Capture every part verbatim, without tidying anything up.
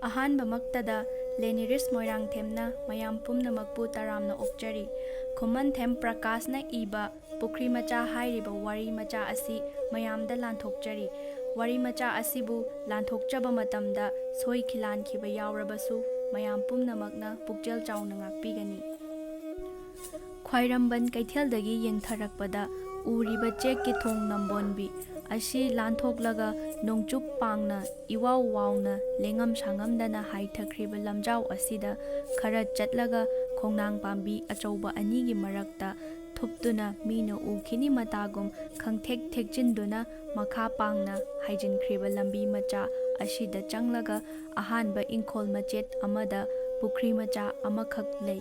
ꯑꯍꯥꯟꯕꯃꯛꯇꯗ ꯂꯦꯅꯤꯔꯤꯁ ꯃꯣꯏꯔꯥꯡꯊꯦꯝꯅ ꯃꯌꯥꯝ ꯄꯨꯝꯅꯃꯛꯄꯨ ꯇꯔꯥꯝꯅ ꯑꯣꯛꯆꯔꯤ꯫ ꯈꯨꯃꯟꯊꯦꯝ ꯄ꯭ꯔꯀꯥꯁꯅ ꯏꯕ ꯄꯨꯈ꯭ꯔꯤ ꯃꯆꯥ ꯍꯥꯏꯔꯤꯕ ꯋꯥꯔꯤ ꯃꯆꯥ ꯑꯁꯤ ꯃꯌꯥꯝꯗ ꯂꯥꯟꯊꯣꯛꯆꯔꯤ꯫ ꯋꯥꯔꯤ ꯃꯆꯥ ꯑꯁꯤꯕꯨ ꯂꯥꯟꯊꯣꯛꯆꯕ ꯃꯇꯝꯗ ꯁꯣꯏꯈꯤ ꯂꯥꯟꯈꯤꯕ ꯌꯥꯎꯔꯕꯁꯨ ꯃꯌꯥꯝ ꯄꯨꯝꯅꯃꯛꯅ ꯄꯨꯛꯆꯦꯜ ꯆꯥꯎꯅ ꯉꯥꯛꯄꯤꯒꯅꯤ꯫ ꯈ꯭ꯋꯥꯏꯔꯝꯕꯟ ꯀꯩꯊꯦꯜꯗꯒꯤ ꯌꯦꯡꯊꯔꯛꯄꯗ ꯎꯔꯤꯕ ꯆꯦꯛꯀꯤ ꯊꯣꯡ ꯅꯝꯕꯣꯟꯕꯤ ꯑꯁꯤ ꯂꯥꯟꯊꯣꯛꯂꯒ ꯅꯣꯡꯆꯨꯞ ꯄꯥꯡꯅ ꯏꯋꯥꯎ ꯋꯥꯎꯅ ꯂꯦꯡꯉꯝ ꯁꯥꯉꯝꯗꯅ ꯍꯥꯏꯊꯈ꯭ꯔꯤꯕ ꯂꯝꯖꯥꯎ ꯑꯁꯤꯗ ꯈꯔ ꯆꯠꯂꯒ ꯈꯣꯡꯅꯥꯡ ꯄꯥꯝꯕꯤ ꯑꯆꯧꯕ ꯑꯅꯤꯒꯤ ꯃꯔꯛꯇ ꯊꯨꯞꯇꯨꯅ ꯃꯤꯅ ꯎꯈꯤꯅꯤ ꯃꯇꯥꯒꯨꯝ ꯈꯪꯊꯦꯛ ꯊꯦꯛꯆꯤꯟꯗꯨꯅ ꯃꯈꯥ ꯄꯥꯡꯅ ꯍꯥꯏꯖꯤꯟꯈ꯭ꯔꯤꯕ ꯂꯝꯕꯤ ꯃꯆꯥ ꯑꯁꯤꯗ ꯆꯪꯂꯒ ꯑꯍꯥꯟꯕ ꯏꯪꯈꯣꯜ ꯃꯆꯦꯠ ꯑꯃꯗ ꯄꯨꯈ꯭ꯔꯤ ꯃꯆꯥ ꯑꯃꯈꯛ ꯂꯩ꯫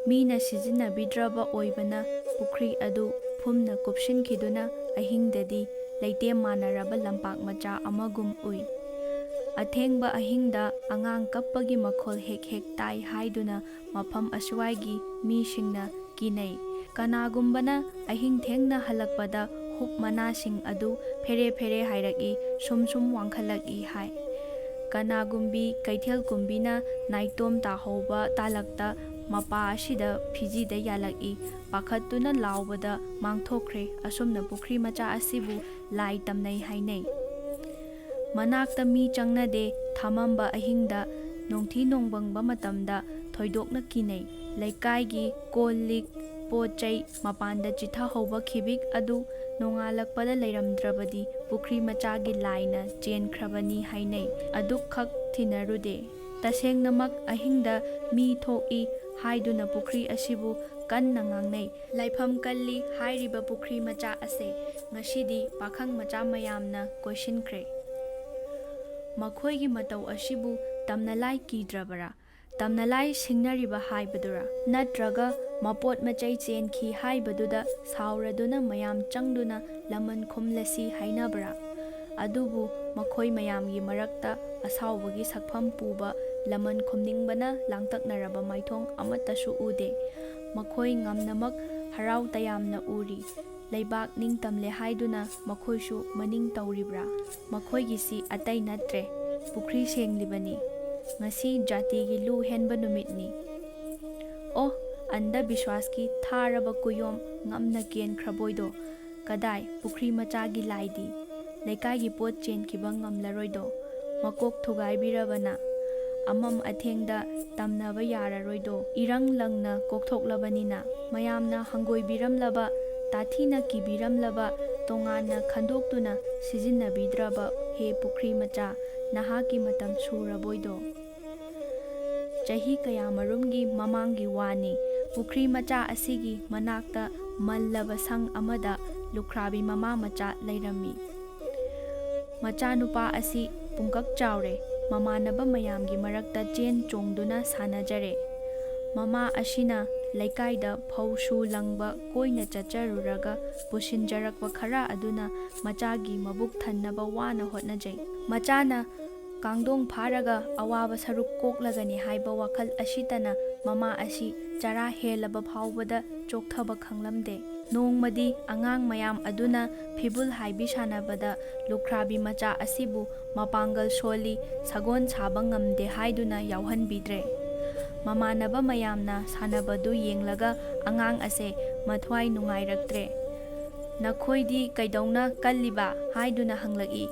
ꯃꯤꯅ ꯁꯤꯖꯤꯟꯅꯕꯤꯗ꯭ꯔꯕ ꯑꯣꯏꯕꯅ ꯄꯨꯈ꯭ꯔꯤ ꯑꯗꯨ ꯐꯨꯝꯅ ꯀꯨꯞꯁꯤꯟꯈꯤꯗꯨꯅ ꯑꯍꯤꯡꯗꯗꯤ ꯂꯩꯇꯦꯝ ꯃꯥꯟꯅꯔꯕ ꯂꯝꯄꯥꯛ ꯃꯆꯥ ꯑꯃꯒꯨꯝ ꯎꯏ꯫ ꯑꯊꯦꯡꯕ ꯑꯍꯤꯡꯗ ꯑꯉꯥꯡ ꯀꯞꯄꯒꯤ ꯃꯈꯣꯜ ꯍꯦꯛ ꯍꯦꯛ ꯇꯥꯏ ꯍꯥꯏꯗꯨꯅ ꯃꯐꯝ ꯑꯁ꯭ꯋꯥꯏꯒꯤ ꯃꯤꯁꯤꯡꯅ ꯀꯤꯅꯩ꯫ ꯀꯅꯥꯒꯨꯝꯕꯅ ꯑꯍꯤꯡ ꯊꯦꯡꯅ ꯍꯜꯂꯛꯄꯗ ꯍꯨꯛ ꯃꯅꯥꯁꯤꯡ ꯑꯗꯨ ꯐꯦꯔꯦ ꯐꯦꯔꯦ ꯍꯥꯏꯔꯛꯏ, ꯁꯨꯝ ꯁꯨꯝ ꯋꯥꯡꯈꯠꯂꯛꯏ ꯍꯥꯏ꯫ ꯀꯅꯥꯒꯨꯝꯕꯤ ꯀꯩꯊꯦꯜ ꯀꯨꯝꯕꯤꯅ ꯅꯥꯏꯇꯣꯝ ꯇꯥꯍꯧꯕ ꯇꯥꯂꯛꯇ ꯃꯄꯥ ꯑꯁꯤꯗ ꯐꯤꯖꯤꯗ ꯌꯥꯜꯂꯛꯏ, ꯄꯥꯈꯠꯇꯨꯅ ꯂꯥꯎꯕꯗ ꯃꯥꯡꯊꯣꯛꯈ꯭ꯔꯦ꯫ ꯑꯁꯨꯝꯅ ꯄꯨꯈ꯭ꯔꯤ ꯃꯆꯥ ꯑꯁꯤꯕꯨ ꯂꯥꯏ ꯇꯝꯅꯩ ꯍꯥꯏꯅꯩ꯫ ꯃꯅꯥꯛꯇ ꯃꯤ ꯆꯪꯅꯗꯦ, ꯊꯃꯝꯕ ꯑꯍꯤꯡꯗ ꯅꯣꯡꯊꯤ ꯅꯣꯡꯕꯪꯕ ꯃꯇꯝꯗ ꯊꯣꯏꯗꯣꯛꯅ ꯀꯤꯅꯩ꯫ ꯂꯩꯀꯥꯏꯒꯤ ꯀꯣꯜ ꯂꯤꯛ, ꯄꯣꯠ ꯆꯩ ꯃꯄꯥꯟꯗ ꯆꯤꯊꯍꯧꯕ ꯈꯤꯕꯤꯛ ꯑꯗꯨ ꯅꯣꯡꯉꯥꯜꯂꯛꯄꯗ ꯂꯩꯔꯝꯗ꯭ꯔꯕꯗꯤ ꯄꯨꯈ꯭ꯔꯤ ꯃꯆꯥꯒꯤ ꯂꯥꯏꯅ ꯆꯦꯟꯈ꯭ꯔꯕꯅꯤ ꯍꯥꯏꯅꯩ꯫ ꯑꯗꯨꯈꯛ ꯊꯤꯅꯔꯨꯗꯦ꯫ ꯇꯁꯦꯡꯅꯃꯛ ꯑꯍꯤꯡꯗ ꯃꯤ ꯊꯣꯛꯏ ꯍꯥꯏꯗꯨꯅ ꯄꯨꯈ꯭ꯔꯤ ꯑꯁꯤꯕꯨ ꯀꯟꯅ ꯉꯥꯡꯅꯩ꯫ ꯂꯥꯏꯐꯝ ꯀꯜꯂꯤ ꯍꯥꯏꯔꯤꯕ ꯄꯨꯈ꯭ꯔꯤ ꯃꯆꯥ ꯑꯁꯦ ꯉꯁꯤꯗꯤ ꯄꯥꯈꯪ ꯃꯆꯥ ꯃꯌꯥꯝꯅ ꯀꯣꯏꯁꯤꯟꯈ꯭ꯔꯦ꯫ ꯃꯈꯣꯏꯒꯤ ꯃꯇꯧ ꯑꯁꯤꯕꯨ ꯇꯝꯅꯂꯥꯏ ꯀꯤꯗ꯭ꯔꯕꯔꯥ? ꯇꯝꯅꯂꯥꯏ ꯁꯤꯡꯅꯔꯤꯕ ꯍꯥꯏꯕꯗꯨꯔꯥ? ꯅꯠꯇ꯭ꯔꯒ ꯃꯄꯣꯠ ꯃꯆꯩ ꯆꯦꯟꯈꯤ ꯍꯥꯏꯕꯗꯨꯗ ꯁꯥꯎꯔꯗꯨꯅ ꯃꯌꯥꯝ ꯆꯪꯗꯨꯅ ꯂꯃꯟ ꯈꯨꯝꯂꯁꯤ ꯍꯥꯏꯅꯕ꯭ꯔꯥ? ꯑꯗꯨꯕꯨ ꯃꯈꯣꯏ ꯃꯌꯥꯝꯒꯤ ꯃꯔꯛꯇ ꯑꯁꯥꯎꯕꯒꯤ ꯁꯛꯐꯝ ꯄꯨꯕ ꯂꯃꯟ ꯈꯨꯝꯅꯤꯡꯕꯅ ꯂꯥꯡꯇꯛꯅꯔꯕ ꯃꯥꯏꯊꯣꯡ ꯑꯃꯠꯇꯁꯨ ꯎꯗꯦ꯫ ꯃꯈꯣꯏ ꯉꯝꯅꯃꯛ ꯍꯔꯥꯎ ꯇꯌꯥꯝꯅ ꯎꯔꯤ꯫ ꯂꯩꯕꯥꯛ ꯅꯤꯡꯇꯝꯂꯦ ꯍꯥꯏꯗꯨꯅ ꯃꯈꯣꯏꯁꯨ ꯃꯅꯤꯡ ꯇꯧꯔꯤꯕ꯭ꯔꯥ? ꯃꯈꯣꯏꯒꯤꯁꯤ ꯑꯇꯩ ꯅꯠꯇ꯭ꯔꯦ, ꯄꯨꯈ꯭ꯔꯤ ꯁꯦꯡꯂꯤꯕꯅꯤ꯫ ꯉꯁꯤ ꯖꯥꯇꯤꯒꯤ ꯂꯨ ꯍꯦꯟꯕ ꯅꯨꯃꯤꯠꯅꯤ꯫ ꯑꯣ, ꯑꯟꯙꯕꯤꯁ꯭ꯋꯥꯁꯀꯤ ꯊꯥꯔꯕ ꯀꯨꯌꯣꯝ ꯉꯝꯅ ꯀꯦꯟꯈ꯭ꯔꯕꯣꯏꯗꯣ꯫ ꯀꯗꯥꯏ ꯄꯨꯈ꯭ꯔꯤ ꯃꯆꯥꯒꯤ ꯂꯥꯏꯗꯤ? ꯂꯩꯀꯥꯏꯒꯤ ꯄꯣꯠ ꯆꯦꯟꯈꯤꯕ ꯉꯝꯂꯔꯣꯏꯗꯣ꯫ ꯃꯀꯣꯛ ꯊꯨꯒꯥꯏꯕꯤꯔꯕꯅ꯫ ꯑꯃꯝ ꯑꯊꯦꯡꯗ ꯇꯝꯅꯕ ꯌꯥꯔꯔꯣꯏꯗꯣ꯫ ꯏꯔꯪ ꯂꯪꯅ ꯀꯣꯛꯊꯣꯛꯂꯕꯅꯤꯅ꯫ ꯃꯌꯥꯝꯅ ꯍꯪꯒꯣꯏꯕꯤꯔꯝꯂꯕ, ꯇꯥꯊꯤꯅ ꯀꯤꯕꯤꯔꯝꯂꯕ, ꯇꯣꯉꯥꯟꯅ ꯈꯟꯗꯣꯛꯇꯨꯅ ꯁꯤꯖꯤꯟꯅꯕꯤꯗ꯭ꯔꯕ ꯍꯦ ꯄꯨꯈ꯭ꯔꯤ ꯃꯆꯥ, ꯅꯍꯥꯛꯀꯤ ꯃꯇꯝ ꯁꯨꯔꯕꯣꯏꯗꯣ꯫ ꯆꯍꯤ ꯀꯌꯥꯃꯔꯨꯝꯒꯤ ꯃꯃꯥꯡꯒꯤ ꯋꯥꯅꯤ꯫ ꯄꯨꯈ꯭ꯔꯤ ꯃꯆꯥ ꯑꯁꯤꯒꯤ ꯃꯅꯥꯛꯇ ꯃꯜꯂꯕ ꯁꯪ ꯑꯃꯗ ꯂꯨꯈ꯭ꯔꯥꯕꯤ ꯃꯃꯥ ꯃꯆꯥ ꯂꯩꯔꯝꯃꯤ꯫ ꯃꯆꯥꯅꯨꯄꯥ ꯑꯁꯤ ꯄꯨꯡꯀꯛ ꯆꯥꯎꯔꯦ꯫ ꯃꯃꯥꯟꯅꯕ ꯃꯌꯥꯝꯒꯤ ꯃꯔꯛꯇ ꯆꯦꯟ ꯆꯣꯡꯗꯨꯅ ꯁꯥꯟꯅꯖꯔꯦ꯫ ꯃꯃꯥ ꯑꯁꯤꯅ ꯂꯩꯀꯥꯏꯗ ꯐꯧ ꯁꯨ ꯂꯪꯕ ꯀꯣꯏꯅ ꯆꯠꯆꯔꯨꯔꯒ ꯄꯨꯁꯤꯟꯖꯔꯛꯄ ꯈꯔ ꯑꯗꯨꯅ ꯃꯆꯥꯒꯤ ꯃꯕꯨꯛ ꯊꯟꯅꯕ ꯋꯥꯅ ꯍꯣꯠꯅꯖꯩ꯫ ꯃꯆꯥꯅ ꯀꯥꯡꯗꯣꯡ ꯐꯥꯔꯒ ꯑꯋꯥꯕ ꯁꯔꯨꯛ ꯀꯣꯛꯂꯒꯅꯤ ꯍꯥꯏꯕ ꯋꯥꯈꯜ ꯑꯁꯤꯇꯅ ꯃꯃꯥ ꯑꯁꯤ ꯆꯔꯥ ꯍꯦꯜꯂꯕ ꯐꯥꯎꯕꯗ ꯆꯣꯛꯊꯕ ꯈꯪꯂꯝꯗꯦ꯫ ꯅꯣꯡꯃꯗꯤ ꯑꯉꯥꯡ ꯃꯌꯥꯝ ꯑꯗꯨꯅ ꯐꯤꯕꯨꯜ ꯍꯥꯏꯕꯤ ꯁꯥꯟꯅꯕꯗ ꯂꯨꯈ꯭ꯔꯥꯕꯤ ꯃꯆꯥ ꯑꯁꯤꯕꯨ ꯃꯄꯥꯡꯒꯜ ꯁꯣꯜꯂꯤ, ꯁꯒꯣꯜ ꯁꯥꯕ ꯉꯝꯗꯦ ꯍꯥꯏꯗꯨꯅ ꯌꯥꯎꯍꯟꯕꯤꯗ꯭ꯔꯦ꯫ ꯃꯃꯥꯟꯅꯕ ꯃꯌꯥꯝꯅ ꯁꯥꯟꯅꯕꯗꯨ ꯌꯦꯡꯂꯒ ꯑꯉꯥꯡ ꯑꯁꯦ ꯃꯊ꯭ꯋꯥꯏ ꯅꯨꯡꯉꯥꯏꯔꯛꯇ꯭ꯔꯦ꯫ "ꯅꯈꯣꯏꯗꯤ ꯀꯩꯗꯧꯅ ꯀꯜꯂꯤꯕ?" ꯍꯥꯏꯗꯨꯅ ꯍꯪꯂꯛꯏ꯫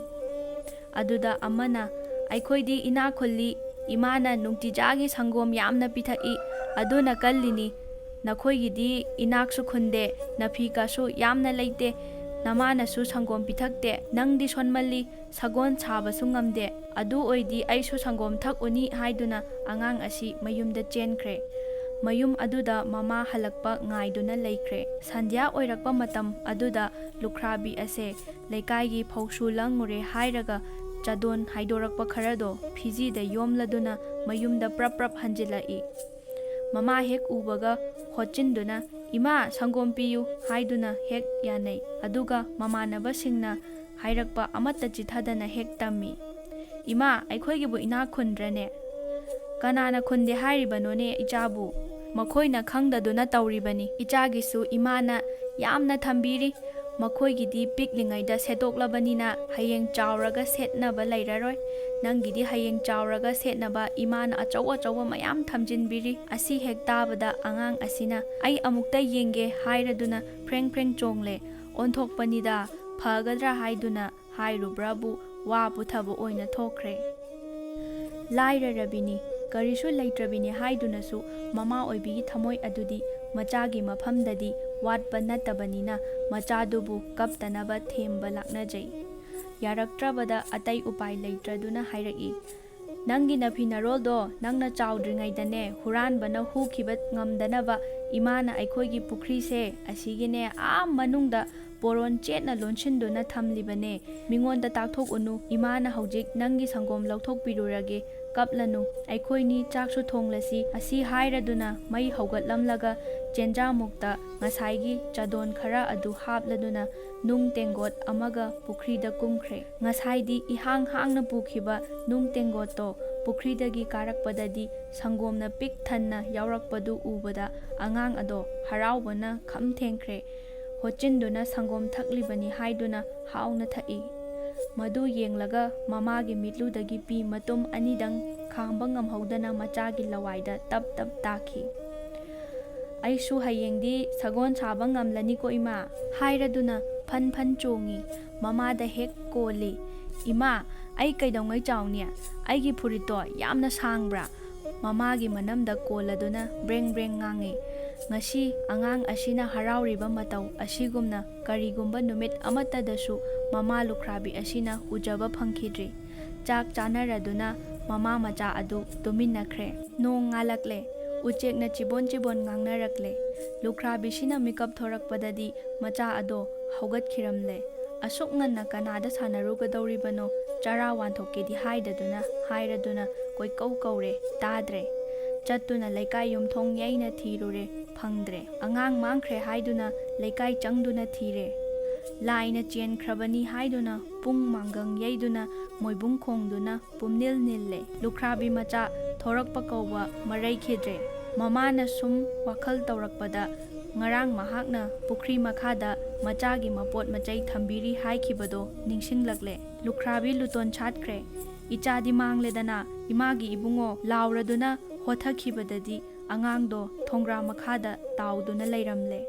ꯑꯗꯨꯗ ꯑꯃꯅ, "ꯑꯩꯈꯣꯏꯗꯤ ꯏꯅꯥꯛ ꯈꯨꯜꯂꯤ, ꯏꯃꯥꯅ ꯅꯨꯡꯇꯤꯖꯥꯒꯤ ꯁꯪꯒꯣꯝ ꯌꯥꯝꯅ ꯄꯤꯊꯛꯏ, ꯑꯗꯨꯅ ꯀꯜꯂꯤꯅꯤ꯫ ꯅꯈꯣꯏꯒꯤꯗꯤ ꯏꯅꯥꯛꯁꯨ ꯈꯨꯟꯗꯦ, ꯅꯐꯤ ꯀꯥꯁꯨ ꯌꯥꯝꯅ ꯂꯩꯇꯦ, ꯅꯃꯥꯅꯁꯨ ꯁꯪꯒꯣꯝ ꯄꯤꯊꯛꯇꯦ, ꯅꯪꯗꯤ ꯁꯣꯟꯃꯜꯂꯤ, ꯁꯒꯣꯜ ꯁꯥꯕꯁꯨ ꯉꯝꯗꯦ, ꯑꯗꯨ ꯑꯣꯏꯗꯤ ꯑꯩꯁꯨ ꯁꯪꯒꯣꯝ ꯊꯛꯎꯅꯤ" ꯍꯥꯏꯗꯨꯅ ꯑꯉꯥꯡ ꯑꯁꯤ ꯃꯌꯨꯝꯗ ꯆꯦꯟꯈ꯭ꯔꯦ꯫ ꯃꯌꯨꯝ ꯑꯗꯨꯗ ꯃꯃꯥ ꯍꯜꯂꯛꯄ ꯉꯥꯏꯗꯨꯅ ꯂꯩꯈ꯭ꯔꯦ꯫ ꯁꯟꯙ꯭ꯌꯥ ꯑꯣꯏꯔꯛꯄ ꯃꯇꯝ ꯑꯗꯨꯗ ꯂꯨꯈ꯭ꯔꯥꯕꯤ ꯑꯁꯦ ꯂꯩꯀꯥꯏꯒꯤ ꯐꯧꯁꯨ ꯂꯪꯉꯨꯔꯦ ꯍꯥꯏꯔꯒ ꯆꯥꯗꯣꯟ ꯍꯥꯏꯗꯣꯔꯛꯄ ꯈꯔꯗꯣ ꯐꯤꯖꯤꯗ ꯌꯣꯝꯂꯗꯨꯅ ꯃꯌꯨꯝꯗ ꯄ꯭ꯔꯞ ꯄ꯭ꯔꯞ ꯍꯟꯖꯤꯜꯂꯛꯏ꯫ ꯃꯃꯥ ꯍꯦꯛ ꯎꯕꯒ ꯍꯣꯠꯆꯤꯟꯗꯨꯅ, "ꯏꯃꯥ, ꯁꯪꯒꯣꯝ ꯄꯤꯌꯨ" ꯍꯥꯏꯗꯨꯅ ꯍꯦꯛ ꯌꯥꯅꯩ꯫ ꯑꯗꯨꯒ ꯃꯃꯥꯟꯅꯕꯁꯤꯡꯅ ꯍꯥꯏꯔꯛꯄ ꯑꯃꯠꯇ ꯆꯤꯊꯗꯅ ꯍꯦꯛ ꯇꯝꯃꯤ꯫ "ꯏꯃꯥ, ꯑꯩꯈꯣꯏꯒꯤꯕꯨ ꯏꯅꯥꯛ ꯈꯨꯟꯗ꯭ꯔꯅꯦ?" "ꯀꯅꯥꯅ ꯈꯨꯟꯗꯦ ꯍꯥꯏꯔꯤꯕꯅꯣꯅꯦ ꯏꯆꯥꯕꯨ? ꯃꯈꯣꯏꯅ ꯈꯪꯗꯗꯨꯅ ꯇꯧꯔꯤꯕꯅꯤ꯫ ꯏꯆꯥꯒꯤꯁꯨ ꯏꯃꯥꯅ ꯌꯥꯝꯅ ꯊꯝꯕꯤꯔꯤ꯫ ꯃꯈꯣꯏꯒꯤꯗꯤ ꯄꯤꯛꯂꯤꯉꯩꯗ ꯁꯦꯠꯇꯣꯛꯂꯕꯅꯤꯅ ꯍꯌꯦꯡ ꯆꯥꯎꯔꯒ ꯁꯦꯠꯅꯕ ꯂꯩꯔꯔꯣꯏ꯫ ꯅꯪꯒꯤꯗꯤ ꯍꯌꯦꯡ ꯆꯥꯎꯔꯒ ꯁꯦꯠꯅꯕ ꯏꯃꯥꯅ ꯑꯆꯧ ꯑꯆꯧꯕ ꯃꯌꯥꯝ ꯊꯝꯖꯤꯟꯕꯤꯔꯤ꯫ ꯑꯁꯤ ꯍꯦꯛ ꯇꯥꯕꯗ ꯑꯉꯥꯡ ꯑꯁꯤꯅ "ꯑꯩ ꯑꯃꯨꯛꯇ ꯌꯦꯡꯒꯦ" ꯍꯥꯏꯔꯗꯨꯅ ꯐ꯭ꯔꯦꯡ ꯐ꯭ꯔꯦꯡ ꯆꯣꯡꯂꯦ꯫ ꯑꯣꯟꯊꯣꯛꯄꯅꯤꯗ, ꯐꯒꯗ꯭ꯔꯥ ꯍꯥꯏꯗꯨꯅ ꯍꯥꯏꯔꯨꯕ꯭ꯔꯥꯕꯨ ꯋꯥ ꯄꯨꯊꯕ ꯑꯣꯏꯅ ꯊꯣꯛꯈ꯭ꯔꯦ꯫ ꯂꯥꯏꯔꯔꯕꯤꯅꯤ, ꯀꯔꯤꯁꯨ ꯂꯩꯇ꯭ꯔꯕꯤꯅꯤ ꯍꯥꯏꯗꯨꯅꯁꯨ ꯃꯃꯥ ꯑꯣꯏꯕꯤꯒꯤ ꯊꯃꯣꯏ ꯑꯗꯨꯗꯤ ꯃꯆꯥꯒꯤ ꯃꯐꯝꯗꯗꯤ ꯋꯥꯠꯄ ꯅꯠꯇꯕꯅꯤꯅ ꯃꯆꯥꯗꯨꯕꯨ ꯀꯞꯇꯅꯕ ꯊꯦꯝꯕ ꯂꯥꯛꯅꯖꯩ꯫ ꯌꯥꯔꯛꯇ꯭ꯔꯕꯗ ꯑꯇꯩ ꯎꯄꯥꯏ ꯂꯩꯇ꯭ꯔꯗꯨꯅ ꯍꯥꯏꯔꯛꯏ, "ꯅꯪꯒꯤ ꯅꯐꯤ ꯅꯔꯣꯜꯗꯣ ꯅꯪꯅ ꯆꯥꯎꯗ꯭ꯔꯤꯉꯩꯗꯅꯦ ꯍꯨꯔꯥꯟꯕꯅ ꯍꯨꯈꯤꯕ ꯉꯝꯗꯅꯕ ꯏꯃꯥꯅ ꯑꯩꯈꯣꯏꯒꯤ ꯄꯨꯈ꯭ꯔꯤꯁꯦ ꯑꯁꯤꯒꯤꯅꯦ ꯑꯥ ꯃꯅꯨꯡꯗ ꯄꯣꯔꯣꯟ ꯆꯦꯠꯅ ꯂꯣꯟꯁꯤꯟꯗꯨꯅ ꯊꯝꯂꯤꯕꯅꯦ꯫ ꯃꯤꯉꯣꯟꯗ ꯇꯥꯛꯊꯣꯛꯎꯅꯨ꯫ ꯏꯃꯥꯅ ꯍꯧꯖꯤꯛ ꯅꯪꯒꯤ ꯁꯪꯒꯣꯝ ꯂꯧꯊꯣꯛꯄꯤꯔꯨꯔꯒꯦ꯫ ꯀꯞꯂꯅꯨ꯫ ꯑꯩꯈꯣꯏꯅꯤ ꯆꯥꯛꯁꯨ ꯊꯣꯡꯂꯁꯤ"꯫ ꯑꯁꯤ ꯍꯥꯏꯔꯗꯨꯅ ꯃꯩ ꯍꯧꯒꯠꯂꯝꯂꯒ ꯆꯦꯟꯖꯥꯃꯨꯛꯇ ꯉꯁꯥꯏꯒꯤ ꯆꯗꯣꯟ ꯈꯔ ꯑꯗꯨ ꯍꯥꯞꯂꯗꯨꯅ ꯅꯨꯡ ꯇꯦꯡꯒꯣꯠ ꯑꯃꯒ ꯄꯨꯈ꯭ꯔꯤꯗ ꯀꯨꯝꯈ꯭ꯔꯦ꯫ ꯉꯁꯥꯏꯗꯤ ꯏꯍꯥꯡ ꯍꯥꯡꯅ ꯄꯨꯈꯤꯕ ꯅꯨꯡ ꯇꯦꯡꯒꯣꯠꯇꯣ ꯄꯨꯈ꯭ꯔꯤꯗꯒꯤ ꯀꯥꯔꯛꯄꯗꯗꯤ ꯁꯪꯒꯣꯝꯅ ꯄꯤꯛ ꯊꯟꯅ ꯌꯥꯎꯔꯛꯄꯗꯨ ꯎꯕꯗ ꯑꯉꯥꯡ ꯑꯗꯣ ꯍꯔꯥꯎꯕꯅ ꯈꯝ ꯊꯦꯡꯈ꯭ꯔꯦ꯫ ꯍꯣꯠꯆꯤꯟꯗꯨꯅ ꯁꯪꯒꯣꯝ ꯊꯛꯂꯤꯕꯅꯤ ꯍꯥꯏꯗꯨꯅ ꯍꯥꯎꯅ ꯊꯛꯏ꯫ ꯃꯗꯨ ꯌꯦꯡꯂꯒ ꯃꯃꯥꯒꯤ ꯃꯤꯠꯂꯨꯗꯒꯤ ꯄꯤ ꯃꯇꯨꯝ ꯑꯅꯤꯗꯪ ꯈꯥꯡꯕ ꯉꯝꯍꯧꯗꯅ ꯃꯆꯥꯒꯤ ꯂꯋꯥꯏꯗ ꯇꯞ ꯇꯞ ꯇꯥꯈꯤ꯫ "ꯑꯩꯁꯨ ꯍꯌꯦꯡꯗꯤ ꯁꯒꯣꯜ ꯁꯥꯕ ꯉꯝꯂꯅꯤꯀꯣ ꯏꯃꯥ" ꯍꯥꯏꯔꯗꯨꯅ ꯐꯟ ꯐꯟ ꯆꯣꯡꯉꯤ꯫ ꯃꯃꯥꯗ ꯍꯦꯛ ꯀꯣꯜꯂꯤ꯫ "ꯏꯃꯥ, ꯑꯩ ꯀꯩꯗꯧꯉꯩ ꯆꯥꯎꯅꯤ? ꯑꯩꯒꯤ ꯐꯨꯔꯤꯠꯇꯣ ꯌꯥꯝꯅ ꯁꯥꯡꯕ꯭ꯔꯥ?" ꯃꯃꯥꯒꯤ ꯃꯅꯝꯗ ꯀꯣꯜꯂꯗꯨꯅ ꯕ꯭ꯔꯦꯡ ꯕ꯭ꯔꯦꯡ ꯉꯥꯡꯉꯤ꯫ ꯉꯁꯤ ꯑꯉꯥꯡ ꯑꯁꯤꯅ ꯍꯔꯥꯎꯔꯤꯕ ꯃꯇꯧ ꯑꯁꯤꯒꯨꯝꯅ ꯀꯔꯤꯒꯨꯝꯕ ꯅꯨꯃꯤꯠ ꯑꯃꯠꯇꯗꯁꯨ ꯃꯃꯥ ꯂꯨꯈ꯭ꯔꯥꯕꯤ ꯑꯁꯤꯅ ꯎꯖꯕ ꯐꯪꯈꯤꯗ꯭ꯔꯤ꯫ ꯆꯥꯛ ꯆꯥꯅꯔꯗꯨꯅ ꯃꯃꯥ ꯃꯆꯥ ꯑꯗꯨ ꯇꯨꯃꯤꯟꯅꯈ꯭ꯔꯦ꯫ ꯅꯣꯡ ꯉꯥꯜꯂꯛꯂꯦ꯫ ꯎꯆꯦꯛꯅ ꯆꯤꯕꯣꯟ ꯆꯤꯕꯣꯟ ꯉꯥꯡꯅꯔꯛꯂꯦ꯫ ꯂꯨꯈ꯭ꯔꯥꯕꯤꯁꯤꯅ ꯃꯤꯀꯞ ꯊꯣꯔꯛꯄꯗꯗꯤ ꯃꯆꯥ ꯑꯗꯣ ꯍꯧꯒꯠꯈꯤꯔꯝꯂꯦ꯫ "ꯑꯁꯨꯛ ꯉꯟꯅ ꯀꯅꯥꯗ ꯁꯥꯟꯅꯔꯨꯒꯗꯧꯔꯤꯕꯅꯣ? ꯆꯔꯥ ꯋꯥꯟꯊꯣꯛꯀꯦꯗꯤ ꯍꯥꯏꯗꯗꯨꯅ" ꯍꯥꯏꯔꯗꯨꯅ ꯀꯣꯏꯀꯧ ꯀꯧꯔꯦ, ꯇꯥꯗ꯭ꯔꯦ꯫ ꯆꯠꯇꯨꯅ ꯂꯩꯀꯥꯏ ꯌꯨꯝꯊꯣꯡ ꯌꯩꯅ ꯊꯤꯔꯨꯔꯦ, ꯐꯪꯗ꯭ꯔꯦ꯫ ꯑꯉꯥꯡ ꯃꯥꯡꯈ꯭ꯔꯦ ꯍꯥꯏꯗꯨꯅ ꯂꯩꯀꯥꯏ ꯆꯪꯗꯨꯅ ꯊꯤꯔꯦ꯫ ꯂꯥꯏꯅ ꯆꯦꯟꯈ꯭ꯔꯕꯅꯤ ꯍꯥꯏꯗꯨꯅ ꯄꯨꯡ ꯃꯥꯡꯒꯪ ꯌꯩꯗꯨꯅ ꯃꯣꯏꯕꯨꯡ ꯈꯣꯡꯗꯨꯅ ꯄꯨꯝꯅꯤꯜ ꯅꯤꯜꯂꯦ꯫ ꯂꯨꯈ꯭ꯔꯥꯕꯤ ꯃꯆꯥ ꯊꯣꯔꯛꯄ ꯀꯧꯕ ꯃꯔꯩꯈꯤꯗ꯭ꯔꯦ꯫ ꯃꯃꯥꯅ ꯁꯨꯝ ꯋꯥꯈꯜ ꯇꯧꯔꯛꯄꯗ ꯉꯔꯥꯡ ꯃꯍꯥꯛꯅ ꯄꯨꯈ꯭ꯔꯤ ꯃꯈꯥꯗ ꯃꯆꯥꯒꯤ ꯃꯄꯣꯠ ꯃꯆꯩ ꯊꯝꯕꯤꯔꯤ ꯍꯥꯏꯈꯤꯕꯗꯣ ꯅꯤꯡꯁꯤꯡꯂꯛꯂꯦ꯫ ꯂꯨꯈ꯭ꯔꯥꯕꯤ ꯂꯨꯇꯣꯟ ꯁꯥꯠꯈ꯭ꯔꯦ꯫ ꯏꯆꯥꯗꯤ ꯃꯥꯡꯂꯦꯗꯅ, ꯏꯃꯥꯒꯤ ꯏꯕꯨꯡꯉꯣ ꯂꯥꯎꯔꯗꯨꯅ ꯍꯣꯊꯈꯤꯕꯗꯗꯤ ꯑꯉꯥꯡꯗꯣ ꯊꯣꯡꯒ꯭ꯔꯥ ꯃꯈꯥꯗ ꯇꯥꯎꯗꯨꯅ ꯂꯩꯔꯝꯂꯦ꯫